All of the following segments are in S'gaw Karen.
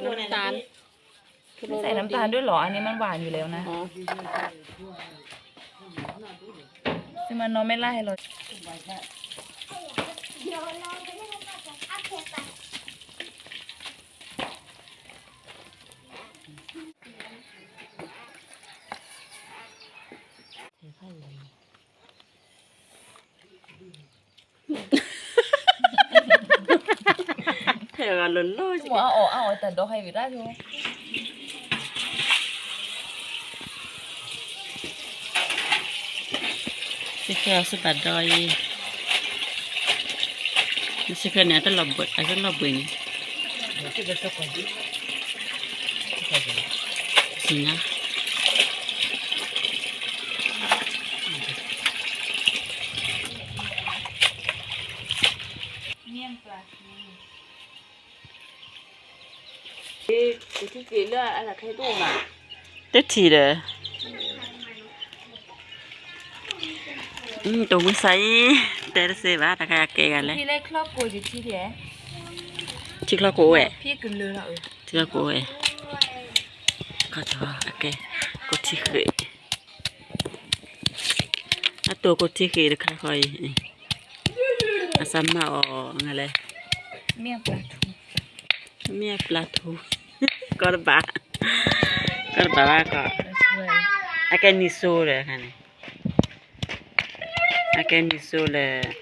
น้ำตาล ไม่ใส่น้ำตาลด้วยเหรอ อันนี้มันหวานอยู่แล้วนะ อ๋อ ซื้อมานอนไม่ไล่หรอก ဟဲဂၤလၢလၢ မ့ၢ်အီၣ်အီၣ် တၢ်ဒီးဟဲဝံၤတၢ် စ့ၢ်ကီးစ့ၢ်ဘၣ်ဒီးအံၤ စ့ၢ်ကီးန့ၣ် အတလီၤဘှံး အတလီၤဘှံးန့ၣ် စံၣ်ညါ တထံၣ်ဒီး တိၢ်မုၢ်ဆါအံၤ တဲတစဲးဘၣ် တခါအကဲဂၤလဲၣ် ထံချီၣ်ကိးဝဲ ထံချီၣ်ကိးဝဲ ခီအကဲ ကိးထံဃ့ အတိၢ်ကိးထံဃ့တခါဃီအံၤ အစမၤအီၤငါလဲၣ် မ့ၢ်ပျၢ်ထူ ကီၢ်တဘၣ် ကီၢ်တဘၣ်ဘၣ်ကီး အကဲနံၤစိဒီးခါန့ၣ် အကဲနံၤစိလၢ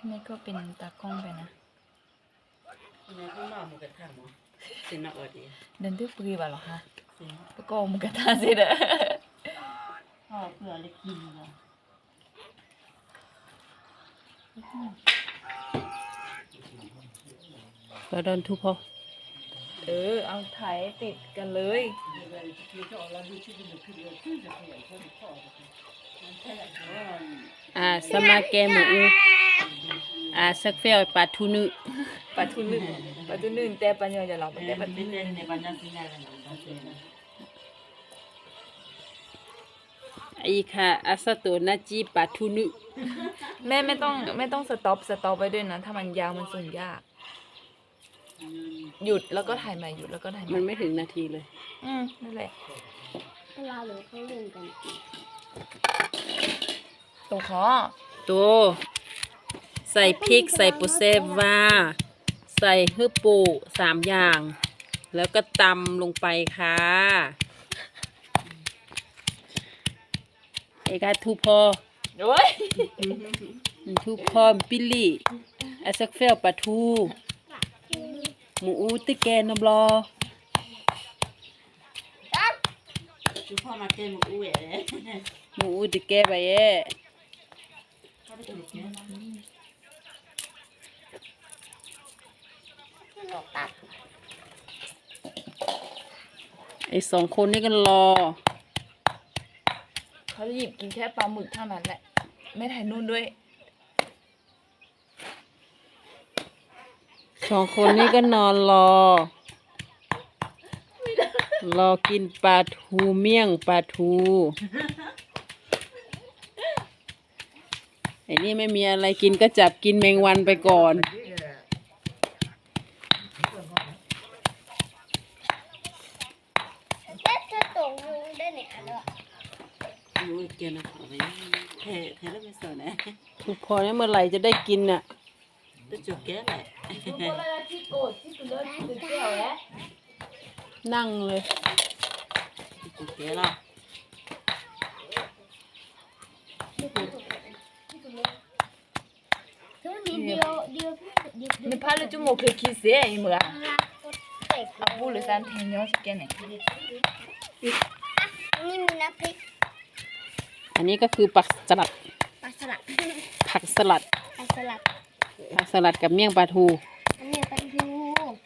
นี่ก็เป็นตากล้องไปนะ ဒၢးဒုးပဂ့ၤဘၣ်လီၤဟါ ပကီၢ်မုကထါစ့ဒီး ပှၤဒီးထူဖီ เออ เอาถ่ายให้ติดกันเลย အစမၤကဲမုၢ်အူ အစၢၣ်ဖဲအီၤပာ်ထူနုာ် ပာ်ထူနုာ် ပာ်ထူနုာ် တဲပှၤညီယလီၤ တဲပှၤထူနုာ် အံၤခါ အစၢၣ်တိၢ်နါကၠံပာ်ထူနုာ် แม่ไม่ต้องไม่ต้อง stop stop ไว้ด้วยนะ ถ้ามันยาวมันส่งยาก หยุดแล้วก็ถ่ายใหม่ หยุดแล้วก็ถ่ายใหม่ มันไม่ถึงนาทีเลย อืม นั่นแหละ เวลาเหลือเขาเล่นกัน ตัวขอ ตัว ใส่พริก ใส่ปูเซวา ใส่หื้อปูสามอย่าง แล้วก็ตำลงไปค่ะ เอกาทูพอ โอ๊ย ทูพอ ปิลิ အစၢၣ်ဖဲအီၤပာ်ထူ မုၢ်အူတကဲနီတဘျီ မုၢ်အူတကဲဘၣ်ယဲ ไอ้สองคนนี้ก็รอ เขาจะหยิบกินแค่ปลาหมึกเท่านั้นแหละ ไม่ถ่ายนู่นด้วย สองคนนี้ก็นอนรอ รอกินปลาทูเมี่ยงปลาทู ไอ้นี่ไม่มีอะไรกินก็จับกินแมงวันไปก่อน ထူဖီန့ၣ် เมื่อไหร่จะได้กินน่ะ นั่งเลย နဖးလၢကမိၢ်ချ့ခံစ့ၢ်အံၤမုၢ်ဂၤ အပူၤလၢသးထံၣ်ညီစကဲန့ၣ် อันนี้ก็คือผักสลัด ปลาสลัด ผักสลัด ปลาสลัด ผักสลัดกับเมี่ยงปลาทู เมี่ยงปลาทู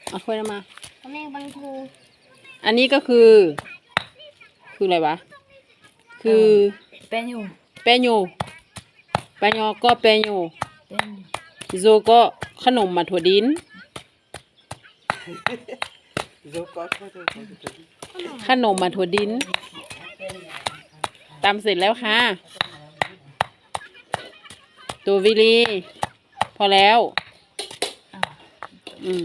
เอาถ้วยนั้นมา เมี่ยงปลาทู อันนี้ก็คือ คืออะไรวะ คือ ပဲညိၣ် ပဲညိၣ် ပဲညိၣ် ကီၢ်ပဲညိၣ် ပဲညိၣ် โยโก้ ขนมหมาถั่วดิน โยโก้ ขนมหมาถั่วดิน ตำเสร็จแล้วค่ะ ตัววิลี พอแล้ว อืม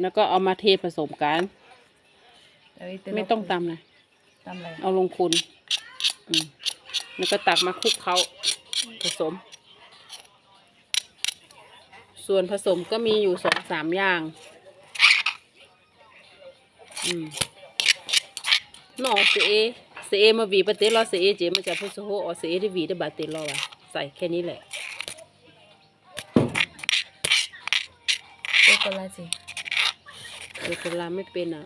แล้วก็เอามาเทผสมกัน ไม่ต้องตำนะ เอาลงคน อืม แล้วก็ตักมาคลุกเคล้า ผสม ส่วนผสมก็มีอยู่สองสามอย่าง อืม နီၢ် စ့အ့ စ့အ့မ့ၢ်ဝံၤ ပတ့လီၤ စ့အ့က့ မ့ၢ်စးဖိစဟိအီၤ စ့အ့တဝံၤ တဘၣ်တ့လီၤဘၣ် ใส่แค่นี้แหละ โกโกวา สิ โกโกวา ไม่เป็นอ่ะ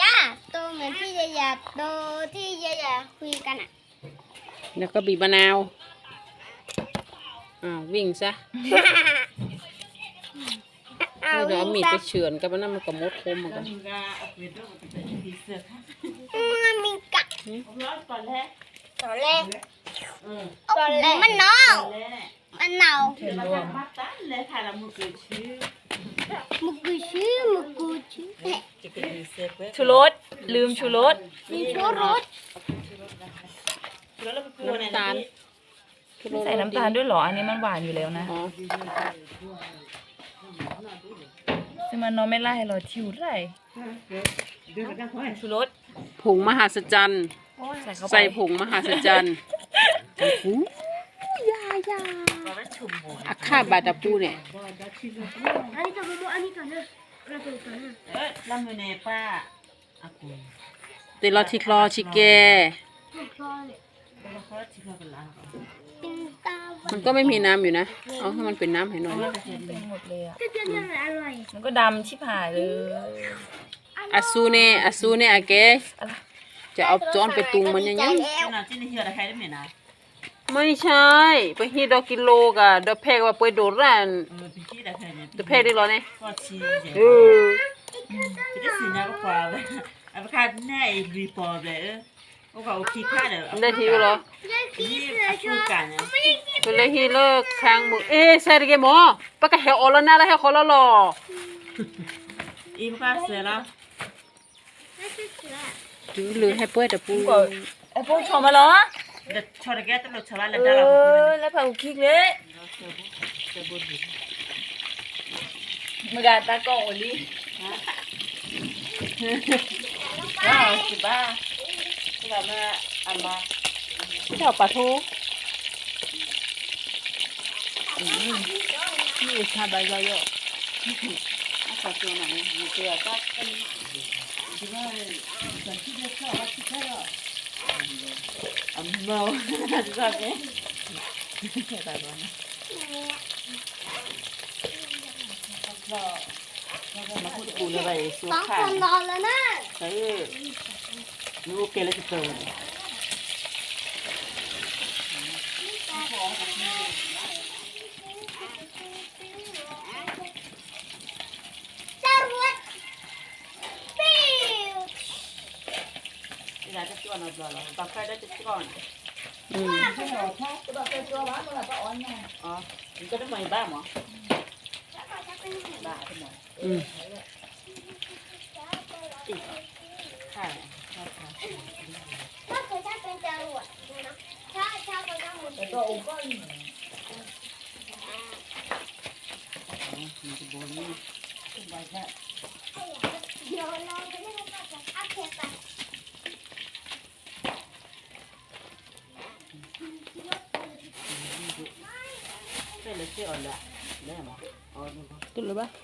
ยาโตเหมือนที่ยายาโตที่ยายาคุยกันอ่ะ แล้วก็บีบมะนาว อ่า วิ่งซะ เอา เดี๋ยวเอามีดไปเฉือนกับมันนะ มันก็มดคมมันก็ อืม มีกะ หืม ตอนแรก ตอนแรก ตอนแรก มันเนา มันเนา เห็นรวม มุกกะชื่อ มุกกะชื่อ ชูรส ลืมชูรส มีชูรส น้ำตาล ไม่ใส่น้ำตาลด้วยเหรอ อันนี้มันหวานอยู่แล้วนะ อ๋อ ซึ่งมันน้องไม่ไล่หรอ ทิวไร ชูรส ผงมหัศจรรย์ ใส่เข้าไป ใส่ผงมหัศจรรย์ โอ้โห ยายา အခၣ်ဘၣ်တပူန့ၣ် အန့ၣ်တမ့ၢ် အန့ၣ်တန့ၢ် လၢမုၢ်န့ၣ်ပၢ် အကူ တ့လီၤထံချီထံကဲ มันก็ไม่มีน้ำอยู่นะ เอาให้มันเป็นน้ำให้หน่อย เต็มหมดเลยอะ มันก็ดำชิบหายเลย အစူန့ၣ် အစူန့ၣ် အကဲ จะเอาจ้อนไปตุงมันยังไง ไม่ใช่ ไปฮีดอกกิโลกะ ดอกแพกว่าไปโดดร้าน เออ ไปฮีดอกแพกเนี่ย ดอกแพกได้เหรอเนี่ย ก็ชี เออ ไปได้สีน้ำก็กว่า เอาไปคาดแน่อีกรีปอร์ตเลย เออ โอ้ก็โอเคค่ะเด้อ ได้หิวเหรอ นี่อพูดกันนะ ပလဲၤဟံးလၢခါမုၢ် เอ๊ะ ใส่ตะเกียบหมอ ပကဟဲအီၣ်လီၤနၤလၢဟဲဃီလီၤလီၤ อีพวกเสือแล้ว တုၤလၢဟဲပှဲၤတပူ အဖိဆီမလီၤ ဒီးဆီတကဲတလိၣ်ဆီဘၣ်လၢဒါလီၤ လၢဖးအူခံကလဲၣ် မ့ၢ်ဂၤတၢ်ကီၢ်အိၣ်လံ ဟါ ဟါ စဘၣ် စဘၣ်မၤအမါ ကၠီပာ်ထူ မ့ၢ်ဆါဘၣ်ယီယီ အကၠီကၠီနၤန့ၣ် မ့ၢ်ကၠီတၢ် အမါ တၢ်ကဲ မၤဟူတပူၤလၢၤဘၣ်အံၤ စိခါန့ၣ် နအိၣ်ကဲလၢကတၢၢ် อืม อืม တူၢ်လၢၤဘၣ်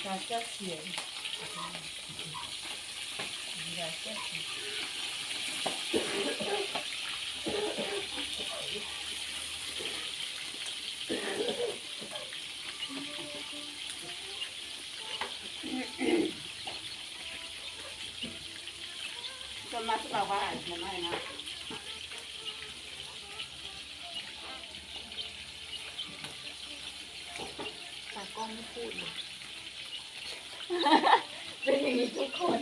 Gracias, cielo. ตากล้องไม่พูดเลย เป็นอย่างนี้ทุกคน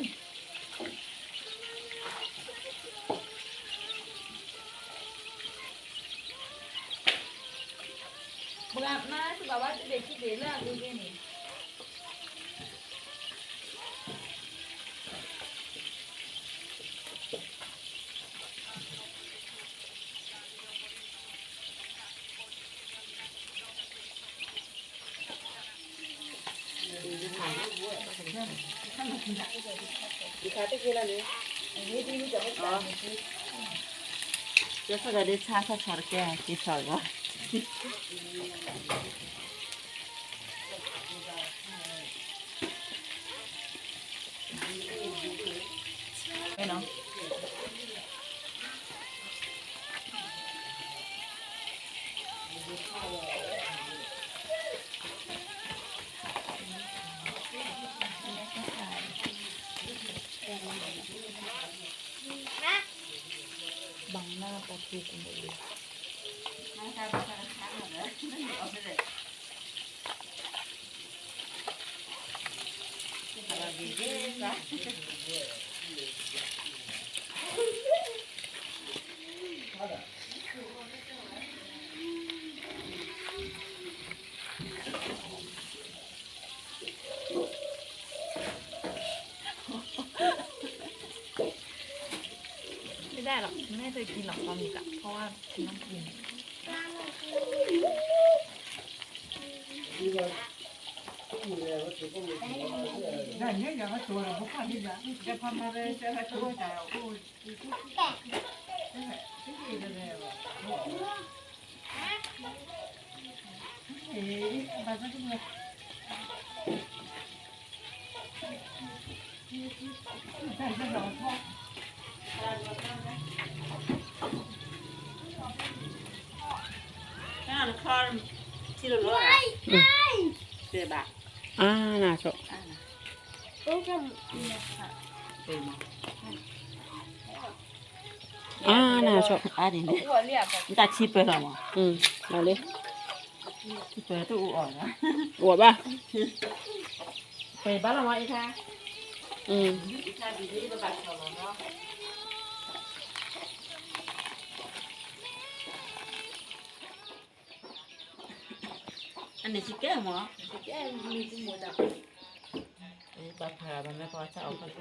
ဘုရားမါစဘာဝတဘ့ၣ်ခံဘ့ၣ်လၢအဂ့ၤဂ့ၤန့ၣ် ဒီခါတက့ၢ်လၢန့ၣ် ကျဲးစၢးဒီးဒ်ဆါဆါဆီတကဲ က့ၤဆီလီၤ บังหน้าปลาทูกูหมดเลย ไม่ได้หรอก ไม่ให้เธอกินหรอกปลาหมึกอะ เพราะว่าฉันต้องกิน အါနၤဆိ အါနၤဆိ အါဒ်န့ၣ် တၢ်ထံပၢၢ်လီၤမး လီၤလံ ထံပၢၢ်တအိၣ်အီၣ်လီၤ အိၣ်ဘၣ် ပဘၣ်လီၤမးအံၤခါ အန့ၣ်စကဲမး စကဲမံၤတမူၤတၢ် ပှၤဖးဘၣ်မ့ၢ်ပှၤဆၣ်အီၣ်ခီၣ်ခီၣ်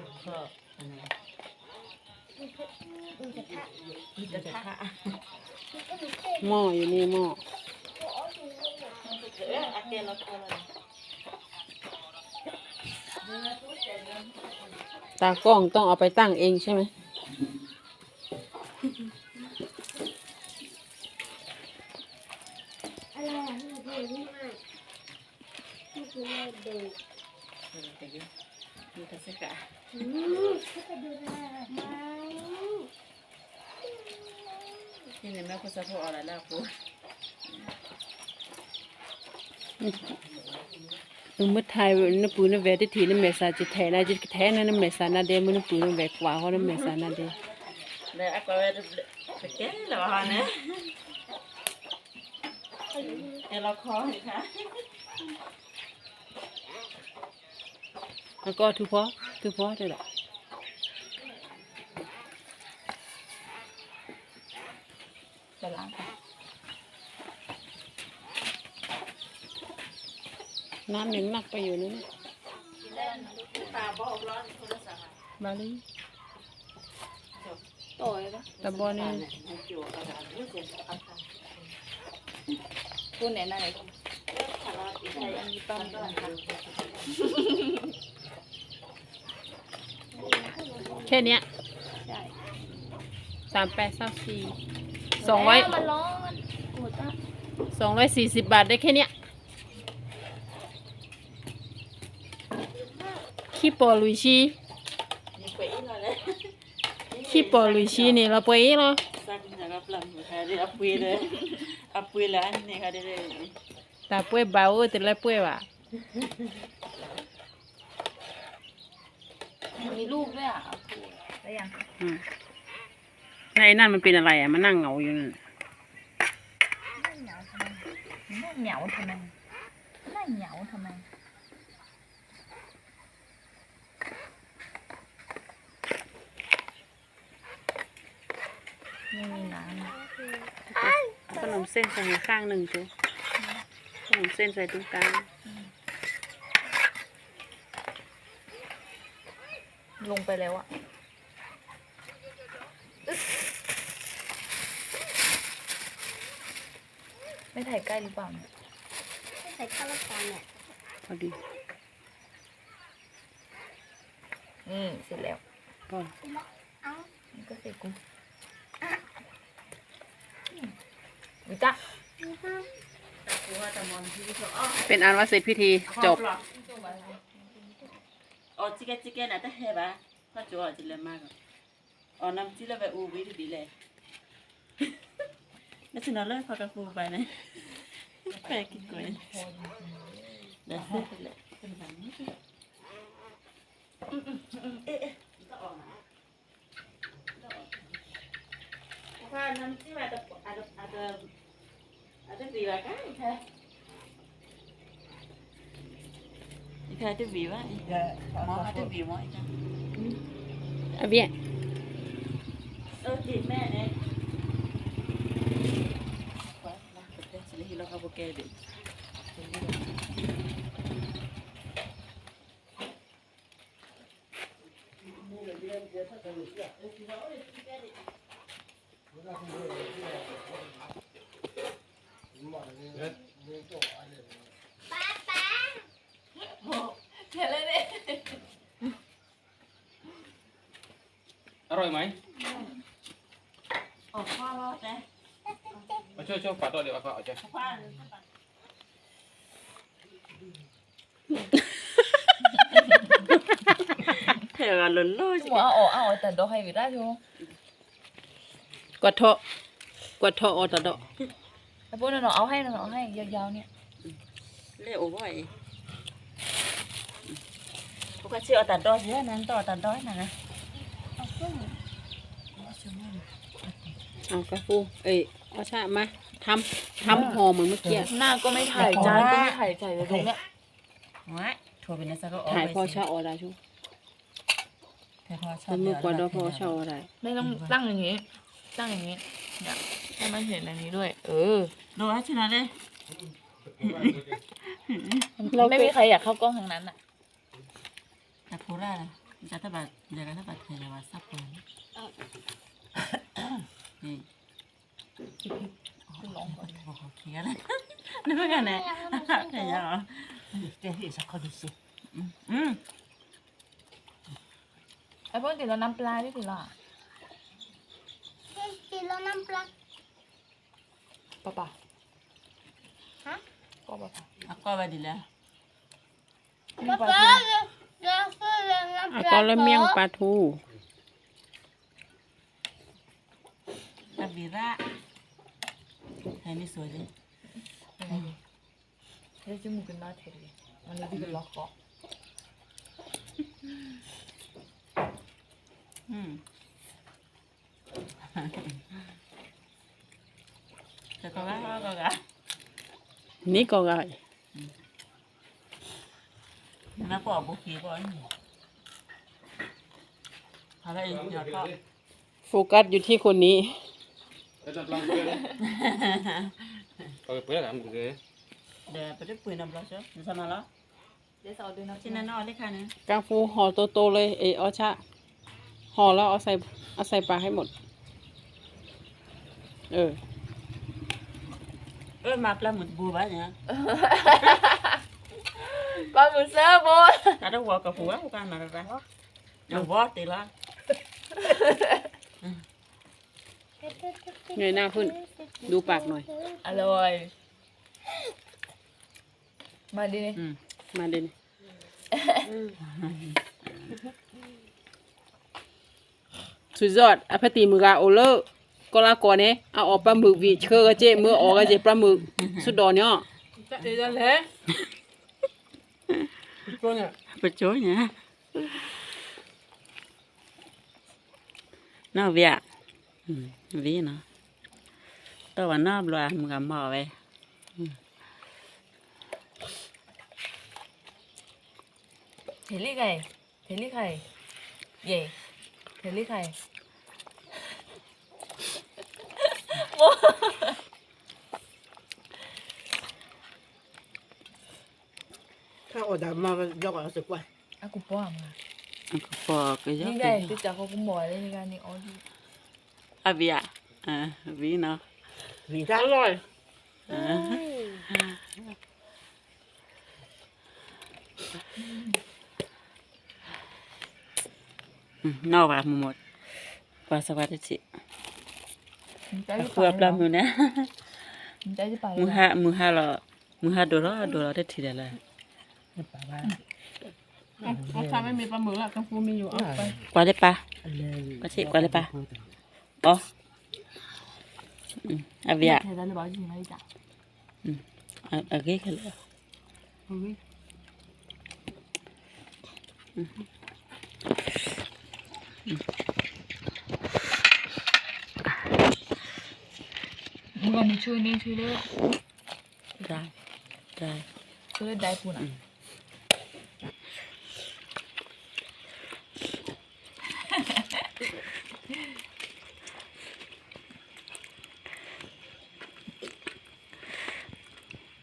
မီၢ်ယန့ၣ်မီၢ် ตากล้องต้องเอาไปตั้งเองใช่ไหม မ့ၢ်ထါနပုၢ်နဝဲၢ်တထံၣ် နမဲာ်ဆှးကထဲနၤ ယကထဲနၤ နမဲာ်ဆှးနၤဒဲး မ့ၢ်နပုၢ်နဝဲၢ်ကွၢ်ဃီ နမဲာ်ဆှးနၤဒဲး အကီၢ်ထူဖီ ထူဖီတဲဒၣ် น้ำยังหนักไปอยู่นั่นน่ะ มาเลย တဘီန့ၣ် แค่เนี้ย ใช่ สามแปด สามสี่ สองร้อย มันร้อน โอ้จ้ะ สองร้อยสี่สิบบาทได้แค่เนี้ย ခံပီၢ်လွံၢ်ဆံ, ခံပီၢ်လွံၢ်ဆံန့ၣ် လီၤပှဲၤအံၤလီၤ. တၢ်ပှဲၤဘၣ်အိၣ်တလဲပှဲၤဘၣ်. มีรูปด้วยอ่ะ อืม แล้วไอ้นั่นมันเป็นอะไรอ่ะ มันนั่งเหงาอยู่นั่น นั่งเหงาทำไม นั่งเหงาทำไม นั่งเหงาทำไม ไม่มีน้ำ เอาขนมเส้นใส่ข้างหนึ่งสิ ขนมเส้นใส่ตรงกลาง ลงไปแล้วอะ ไม่ถ่ายใกล้หรือเปล่าเนี่ย ไม่ถ่ายใกล้แล้วกันเนี่ย เอาดิ อืม เสร็จแล้ว พอ นี่ก็เสร็จกู อืม วิจ้า เป็นอันว่าเสร็จพิธี จบ အီၣ်စကဲစကဲနၤတဟဲဘၣ် ဖးကၠီအီၣ်စလဲမၤကီး အီၣ်နမ်စံလၢဝဲအူဝံတဘ့ၣ်လဲၣ် နဆ့ၣ်နီၤလၢဖးကပူၤဘၣ်န့ၣ် ဖဲက့ၤကွဲး ဒီးစဲလဲၣ် အဘျဲၣ် อร่อยไหม เอาช่วยช่วยฝาดด้วยเดี๋ยวเอาฝาออกจ้ะ ထဲဂၤလၢလၢ မ့ၢ်အီၣ်အီၣ်တၢ်ဒီးဟဲဝံၤဒၣ်ဆိ ကွၢ်ထီၣ် ကွၢ်ထီၣ်အီၣ်တၢ်ဒီး အဖိနော်နော် เอาให้နော်နော် เอาให้ ยาวๆ เนี่ย လဲၤအိၣ်ဘၣ်အံၤ ပကဆ့အီၣ်တၢ်ဒီးယဲနၤ နတအီၣ်တၢ်ဒီးနၤ เอากระปู เอ้ย เอาชะมา ทำ ทำห่อเหมือนเมื่อกี้ หน้าก็ไม่ถ่าย จานก็ไม่ถ่าย ใส่ไว้ตรงเนี้ย ถ่ายพ่อชะออดาชู ถ่ายพ่อชะออดา ไม่ต้องตั้งอย่างนี้ ตั้งอย่างนี้ เนี่ย ให้มันเห็นอันนี้ด้วย เออ ดูให้ชนะเลย ไม่มีใครอยากเข้ากล้องทั้งนั้นอ่ะ แต่โคราชนะ จะถ้าบาด เดี๋ยวก็ถ้าบาดเทเลยว่าซับเลย นี่ ร้องก่อน โอเคแล้ว นึกว่าไงนะ เดี๋ยว เดี๋ยวสักคนดูสิ อืม อืม ไอ้พวกติดแล้วน้ำปลาที่ติดแล้วอะ ติดแล้วน้ำปลา ป้าป้า ฮะ ก็ป้าป้า အကွာ်ဝဲဒ်လဲၣ် ป้าป้า အကွာ်လၢမ့ၢ်ပၢ်ထူ အဘိဓါ ဟဲမ့ၢ်ဆိးလံ ဟဲက့ၤမုၢ်ကနၣ်ထဲတဂ့ၤ အန့ၣ်ဒ်ကလီၤဃီ อืม ကီၢ်ဂၤ ကီၢ်ဂၤ န့ၣ်ကီၢ်ဂၤ နပှၤဘိခံပှၤ โฟกัสอยู่ที่คนนี้ ဒီးပတပှ့ၤနဘျီဆၢ နဆမလီၤ ကၢ်ဖူဟီၣ်တိတိလၢ เออ ออชะ ห่อแล้วเอาใส่ เอาใส่ปากให้หมด เออ เออมาปลาหมึกบูบะเนี่ย ปลาหมึกเสิร์ฟบู ตาตะวอกกับหัวกูกันมาแล้ว เอาวอเตะละ เงยหน้าขึ้น ดูปากหน่อย อร่อย มาดิ อืม มาดิ อืม สุดยอด အဖဲတံၤမုၢ်ဂၤအိၣ်လၢ ကီၢ်လါကီၢ်န့ၣ် အအီၣ်ပျၢ်မုၢ်ဝံၤ ဆှၢဂၤက့ၤ မၢအီၣ်ဂၤက့ၤပျၢ်မုၢ် ဆူဒိၣ်န့ၣ်အီၤ ပကၠိညါ နီၢ်ဝံၤဧါ ဝံၤနီၤ တီၢ်ဘၣ်နီတဘျီ မုၢ်ဂၤမၤအီၣ်ဝဲ ဖဲလံခါအံၤ ဖဲလံခါအံၤ ယဲ ဖဲလံခါအံၤ ခါအီၣ်ဒၣ်မၤကယီကီၢ်စ့ၢ်ကီး အကပီၤမး အကပီၤကယီကီၢ် န့ၣ်ဂၤ တၢ်ကီကမီၤလၢန့ၣ်ဂၤန့ၣ်အီၤဒ် အဘံယါ ဝံၤနီၤ ဝံၤတၢ်လီၢ် နီၢ်ဝဲမူမူ ပှၤစဝါတထံၣ် အဃိအပျၢ်မုၢ်န့ၣ် မုၢ်ဟါ မုၢ်ဟါလီၤ မုၢ်ဟါဒိၣ်လီၤ ဒိၣ်လီၤတထံၣ်ဒီးလၢ ကွၢ်လၢပၢ် ကွၢ်လၢပၢ် အီ အဘံယါ အဂ့ၤခဲလၢာ် မုၢ်ဂၤန့ၣ်ဆိန့ၣ်ဆိလၢ ဆိလၢဒၢပူၤနီၤ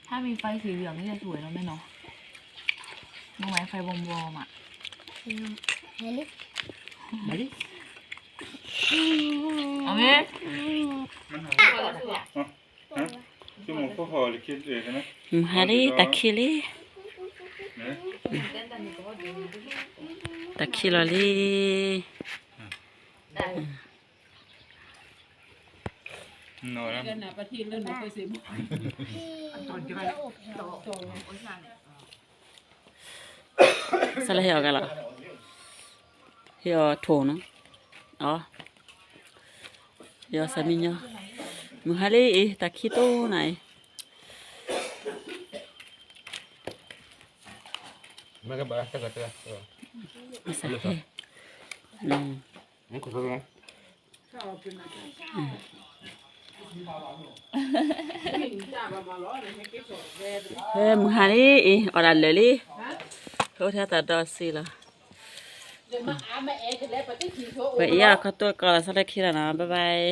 ถ้ามีไฟสีเหลืองนี่จะสวยเนาะแม่เนาะ รู้ไหมไฟบอมบอมอ่ะ เอาไหม မုၢ်ဟါလံ တၢ်ခံးလံ တၢ်ခံးလီၤလံ စးလၢဟ့ၣ်အီၣ်ဂၤလီၤ ဟ့ၣ်အီၣ်ထိၣ်နီၤ အီ ဟ့ၣ်အီၣ်စးမံညီ မုၢ်ဟါလံအံၤ တၢ်ခံးတိၢ်နၤအံၤ မ့ၢ်ကဘၣ်တၢ်ကတၢၢ် မ့ၢ်စးဟ့ၣ် ဖဲမုၢ်ဟါလံအံၤ အီၣ်ဒၣ်လၢာ်လံ အိၣ်ထဲတၢ်ဒီးစံလီၤ ပအံၤအီၣ်ခီတိၢ်ကီၢ်လီၤ စးလၢခံလီၤနီၤ bye bye